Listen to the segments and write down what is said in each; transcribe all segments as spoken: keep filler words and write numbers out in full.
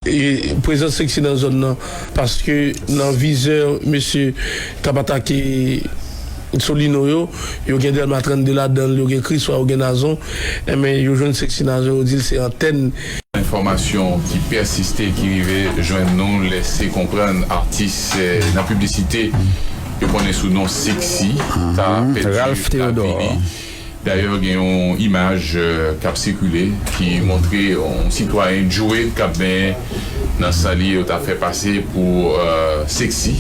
E prezans Sexy nan zòn nan, paske nan vizè mesye k ap atake Solino yo, yo gen Dèlma trannde ladan l, yo gen Kriswa, yo gen Nazon, enben, yo jwenn Sexy Nazon, yo di l se antèn. Enfòmasyon ki pèsiste, ki rive jwenn nou, lèse konprann atis, eh, nan piblisite, yo konnen sou non Sexy, ta pèdi lavi li. Dayè, gen yon imaj, eh, k ap sikile ki montre yon sitwayen Djouwed k ap benyen nan san li, yo ta fè pase pou, eh, Sexy.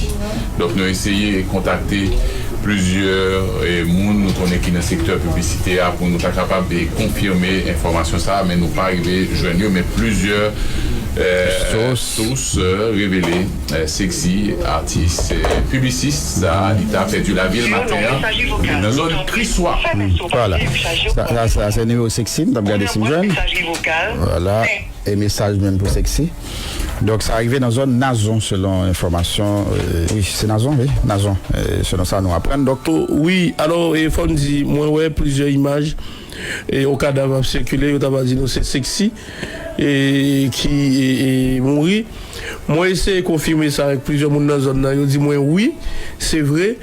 Donk, nou eseye kontakte plizyè, eh, moun nou konnen ki nan sektè piblisite a pou nou ta kapab, eh, konfime enfòmasyon sa a, men nou pa rive jwenn yo. Men plizyè, eh, sous, eh, revele, eh, Sexy, atis, eh, piblisist sa a, li ta pèdi lavi l maten an nan zòn Kriswa. Vwala. Sa, sa, sa se nimewo Sexy, m t ap gade si m jwenn. Vwala. E mesaj menm pou Sexy. Donk, sa rive nan zòn Nazon, selon enfòmasyon. Eh, wi, se Nazon, wi, Nazon, eh, selon sa nou aprann. Donk, wi, alò, e fò m di, mwen wè plizyè imaj, e yon kadav ap sikile, yo ta va di nou se Sexy, e ki, e, e, mouri. Mwen eseye konfime sa avèk plizyè moun nan zòn nan. Yo di mwen wi, se vre,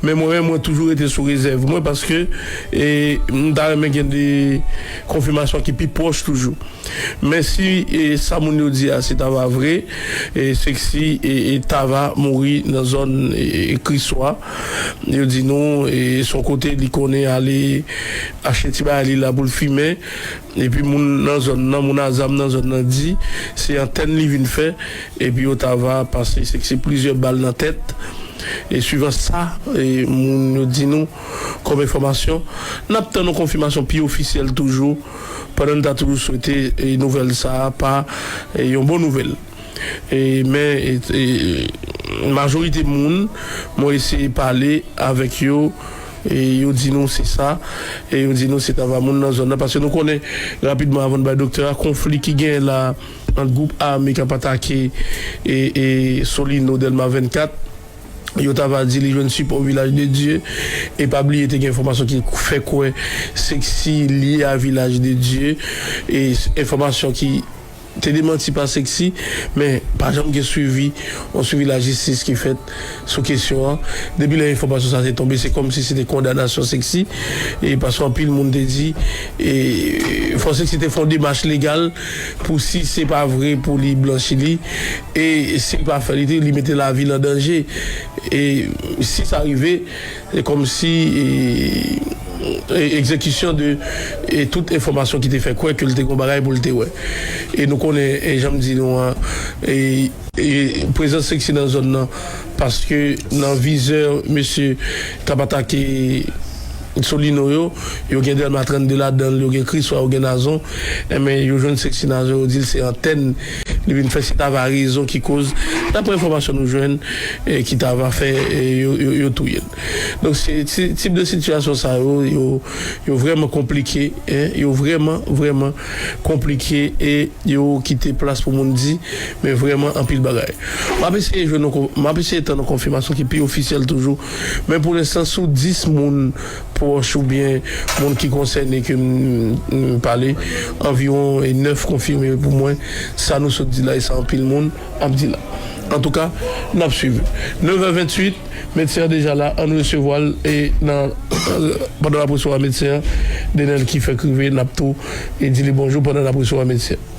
men mwen menm, mwen toujou rete sou rezèv mwen paske, e, m ta renmen gen de konfimasyon ki pi pwòch toujou. Men si, e, sa moun yo di a se ta va vre, e, Sexy, e, e, ta va mouri nan zòn, e, e, Kriswa. Yo di nou, e, se yon kote li konnen ale achte ti bagay li la pou l fimen. Epi moun nan zòn nan, moun a zam nan zòn nan di se antèn li vin fè, epi yo ta va pase Sexy plizyè bal nan tèt. E swivan sa, e, moun yo di nou kòm enfòmasyon, n ap tann yon konfimasyon pi ofisyèl toujou, pandan n ta toujou swete, e, nouvèl sa a pa, e, yon bon nouvèl. E, men, e, e, majorite moun, mwen eseye pale avèk yo, e yo di nou se sa, e yo di nou se ta va moun nan zòn nan, paske nou konnen rapidman, avan n bay doktè a, konfli ki genyen la ant gwoup ame k ap atake, e, e, Solino, Dèlma vennkat, yo ta va di li jwenn sipò Vilaj de Dye, e pa bliye te gen enfòmasyon ki fè kwè Sexy lye a Vilaj de Dye, e s-, enfòmasyon ki te demanti pa Sexy, men pa janm gen swivi, yon swivi lajistis ki fèt sou kesyon an. Depi lè enfòmasyon sa te tonbe, se kòmsi se te kondanasyon Sexy, e paske anpil moun te di, e fò Sexy te fè yon demach legal pou si se pa vre pou li blanchi li, e si l pa fè li, li mete lavi l an danje. E si sa rive, se kòmsi, e, e, egzekisyon de, e, tout enfòmasyon ki te fè kwè ke l te gen yon bagay pou l te wè. E nou konnen, e, jan m di nou an, e, e, prezans Sexy nan zòn nan, paske nan vizè mesye k ap atake Solino yo, yo gen Dèlma trannde ladan l, yo gen Kriswa, yo gen Nazon, enben, yo jwenn Sexy Nazon, yo di l se antèn li vin fè, se ta va rezon ki koz, daprè enfòmasyon nou jwenn, e, ki ta va fè, e, yo, yo, yo touye l. Donk, se, se tip de sitiyasyon sa yo, yo, yo vrèman konplike, en, yo vrèman, vrèman konplike, e yo kite plas pou moun di, men vrèman anpil bagay. M ap eseye jwenn yon kon-, m ap eseye tann yon konfimasyon ki pi ofisyèl toujou, men pou lenstan, sou dis moun pwòch oubyen moun ki konsène ke m, m pale, anviwon, e, nèf konfime pou mwen. Sa nou sot di la, e sa anpil moun ap di la. Antouka, n ap swiv. Nèf è venntuit, medsen an deja la, ann resevwa l, e nan, pandan n ap resevwa medsen an, Denel ki fèk rive, n ap tou, e, di li bonjou pandan n ap resevwa medsen an.